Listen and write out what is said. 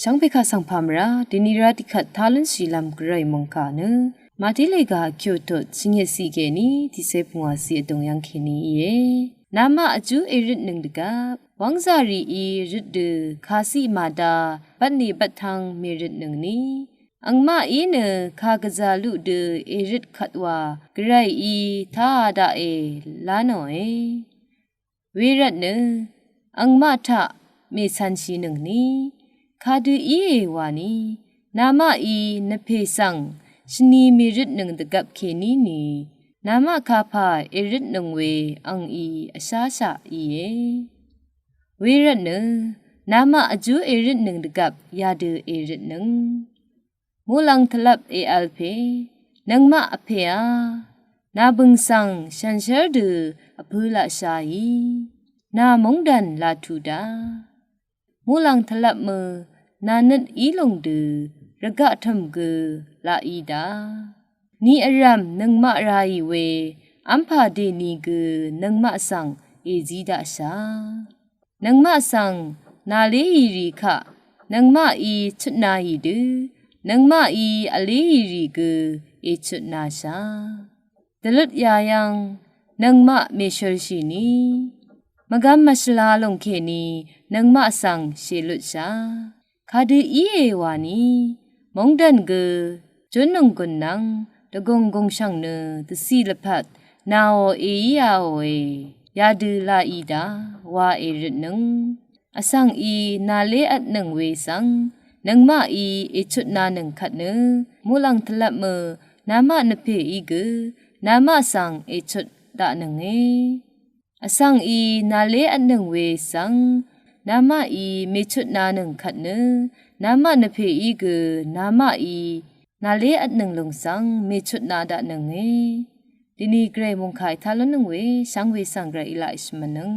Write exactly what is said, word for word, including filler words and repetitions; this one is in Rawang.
Shvngpè kaq svng pàmvrá dèni rá tiqkvt tá lúnshìlv́m gvray mòngkà nø Màtí lèga kyòtut shvngøtcì kèní tiqcé pungwàcì vdùng yv́ng kèní íe. Namaq vjú èrøtnøng dvgvp wv́ngzà rìí røt dø kàciq màda bvtnè bvttv̄ng mèrøtnøngni, angmaqí nø kàgvzà luq dø èrøt kvt wa gvrayí táā daqe lá nòe. Wervtnø angmaq taq mècv̄nshìnøngni, kadø íe wani, namaqí nvpè svng shvni mèrøtnøng dvgvp kèní ni, namaq kapà èrøtnøng we angí vsháshaq íe. Wervtnø namaq vjú èrøtnøng dvgvp yadø èrøtnøng. Muqlàng tvlvp èvl pè nøngmaq vpèá, nà bø̀ng svng shànshér dø vpø̄ laqshaì, nà móngdàn laq tuq da. Muqlàng tvlvp mø nà nøt í lùng dø rvgaq tø̀m gø laq í da. Ni vrv̀m nøngmaq rāì we v́mpà dèni gø nøngmaq svng èzí daqsha. Nøngmaq svng nàléì rì kaq nøngmaqí chutnāì dø, nøngmaqí vléì rì gø èchutnāshà. Dvløt yayv́ng nøngmaq mèshølshìni, mvgvm mvshvla lòng kèní nøngmaq svng shèlutsha. Kadø íe wani, móngdàn gø júnnøng gùn nvng dvgùng gùngshv̀ng nø dvcì lvpat nàò èíāòe, yadø laq í da wa èrøtnøng. Vsvng í nàlévtnøng we svng nøngmaqí èchutnānøng kvt nø, muqlàng tvlvp mø namaq nvpèí gø namaq svng èchut daqnønge. Vsvng í nàlévtnøng we svng namaqí mèchutnānøng kvt nø, namaq nvpèí gø namaqí nàlévtnøng lùng svng mèchutnā daqnønge. Dèni gvray mòngkà ètá lúnnøng we shvngbe svng gvrayí laq èshvmvtnøng.